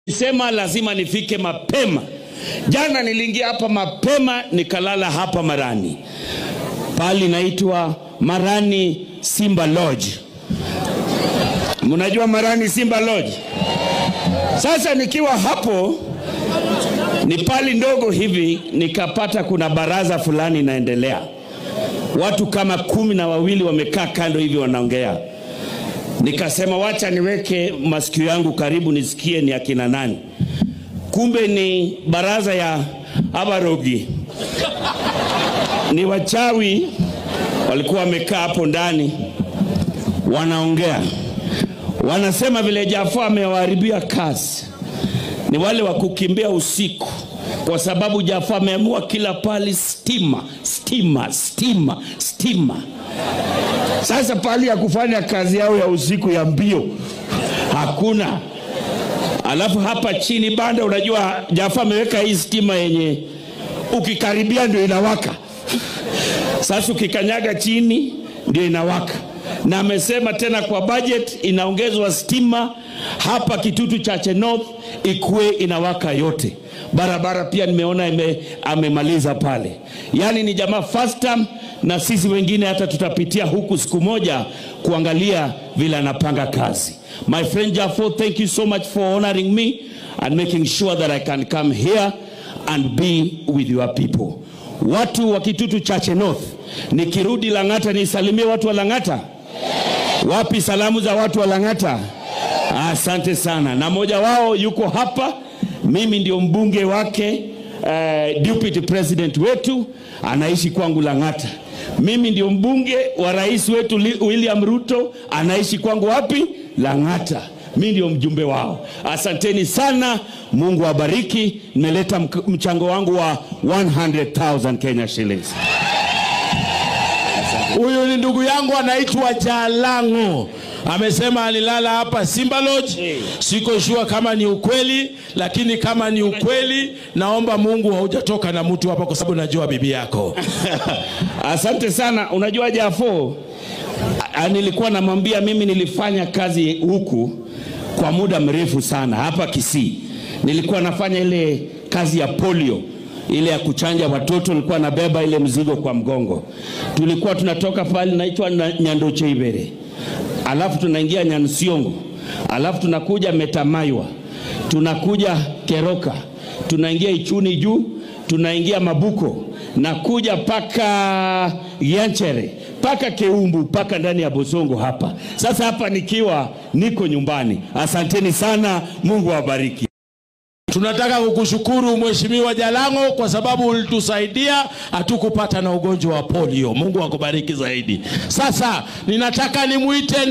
Nilisema lazima nifike mapema. Jana niliingia hapa mapema nikalala hapa Marani. Pali inaitwa Marani Simba Lodge. Mnajua Marani Simba Lodge? Sasa nikiwa hapo ni pali ndogo hivi, nikapata kuna baraza fulani inaendelea. Watu kama 12 wamekaa kando hivi wanaongea. Nikasema wacha niweke masikio yangu karibu nisikie ni akina nani. Kumbe ni baraza ya Abarogi. Ni wachawi walikuwa wamekaa hapo ndani wanaongea. Wanasema vile Jafo amewaharibia kazi. Ni wale wa kukimbia usiku kwa sababu Jafo ameamua kila pali stima, stima, stima, stima. Sasa pali ya kufanya kazi yao ya usiku ya mbio hakuna. Alafu hapa chini banda, unajua Jafo ameweka hii stima yenye ukikaribia ndio inawaka. Sasa ukikanyaga chini ndio inawaka. Na amesema tena kwa budget inaongezwa stima hapa Kitutu Chache North ikue inawaka yote. Barabara pia nimeona amemaliza pale. Yani ni jamaa first term, na sisi wengine hata tutapitia huku siku moja kuangalia vile anapanga kazi. My friend Jafo, thank you so much for honoring me and making sure that I can come here and be with your people. Watu wa Kitutu Chache North, nikirudi Lang'ata nisalimie watu wa Lang'ata. Wapi salamu za watu wa Lang'ata? Asante sana. Na mmoja wao yuko hapa, mimi ndio mbunge wake, deputy president wetu, anaishi kwangu Lang'ata. Mimi ndio mbunge wa rais wetu William Ruto, anaishi kwangu wapi? Lang'ata. Mimi ndio mjumbe wao. Asanteni sana, Mungu awabariki. Nimeleta mchango wangu wa 100,000 Kenya shillings. Huyu ni ndugu yangu anaitwa Jalango. Amesema alilala hapa Simba Lodge. Siko sure kama ni ukweli, lakini kama ni ukweli, naomba Mungu haujatoka na mtu hapa kwa sababu najua bibi yako. Asante sana. Unajua Jafo, nilikuwa namwambia mimi nilifanya kazi huku kwa muda mrefu sana hapa Kisii. Nilikuwa nafanya ile kazi ya polio, ile ya kuchanja watoto, nilikuwa nabeba ile mzigo kwa mgongo. Tulikuwa tunatoka pale naitwa Nyandoche Ibere. Alafu tunaingia Nyansiongo, alafu tunakuja Metamaywa, tunakuja Keroka, tunaingia Ichuni juu, tunaingia Mabuko, na kuja paka Gianchere, paka Keumbu, paka ndani ya Bosongo hapa. Sasa hapa nikiwa niko nyumbani. Asanteni sana, Mungu awabariki. Tunataka kukushukuru Mheshimiwa Jalango kwa sababu ulitusaidia hatukupata na ugonjwa wa polio. Mungu akubariki zaidi. Sasa ninataka nimuite